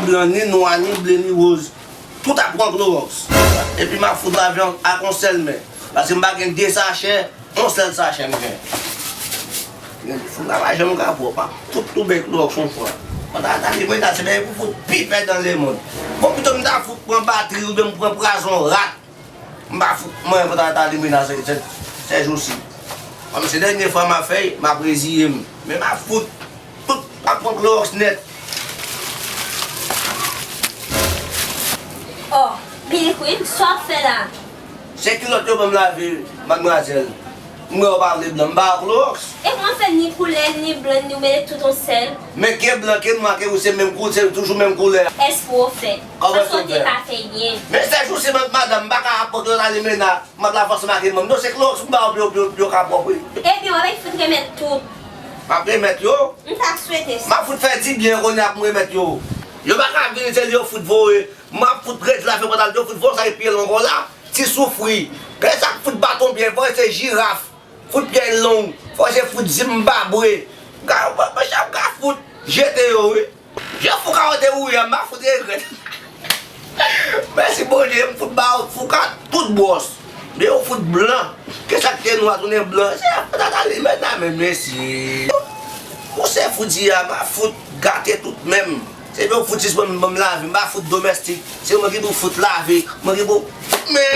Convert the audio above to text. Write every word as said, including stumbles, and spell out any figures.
Blan, ni nwa, ni ble, ni woz. Tout ap pran klowòks. Epi m ap fout lave ak yon sèl men. Paske m pa gen de sachè, yon sèl sachè m gen. Fout la pa janm ka pwòp, m ap fout tou bay klowòks yon fwa. Pandan ta limena se bagay pou fout pi pè nan lemonn. Bon, pito m ta fout pran batri oubyen m pran pwazon rat. M pa fout mwen pandan ta limena se, se, se jousi. Kòm se dènye fwa m ap fè l, m ap reziye m. Men m ap fout tout ap pran klowòks nèt. Oh, Billy Queen, sa w ap fè la? Se kilòt yo ban m lave, madmwazèl. M wè w pa vle blan, m ba w klowòks. E kòman fè ni koulè, ni blan, ni w mele tout yon sèl? Men ke blan, ke nwa, ke wouj, se menm koulè, se toujou menm koulè. Èske w fè? Kòman èske w fè? Paske w te ka fè byen. Men se jousi, madanm, m pa ka ap pran klowòks la limena. M ap lave ansanm ak manm. Non, se klowòks m ba w pou yo, pou yo, pou yo ka pwòp, wi. Ebyen, w ap fout remèt tout. M ap remèt yo. M ta swete sa. M ap fout fè dibyen kounye a pou m remèt yo. Yo pa ka vini, se li yo fout voye. M ap fout redi lave pandan yo fout voye sa epi long la. Ti soufri. Gade sa k fout baton pye, fò se jiraf. Fout pye long. Fò se fout Zimbabwe. Gade, mwen, mwen, ap ka fout jete yo, wi. Jan fou ka wote wouya, m pa fout regrèt. Mèsi Bondye, m fout ba w fou ka tout bwòs. Men yo fout blan. Ke sa k te nwa tounen blan. Se ap tata li menm nan men mesye. Ou se fout di a, m ap fout gate tout menm. Se pou fout jis ban m, ban m lave, m pa fout domèstik. Se mwen ki pou fout lave, mwen ki pou fout men.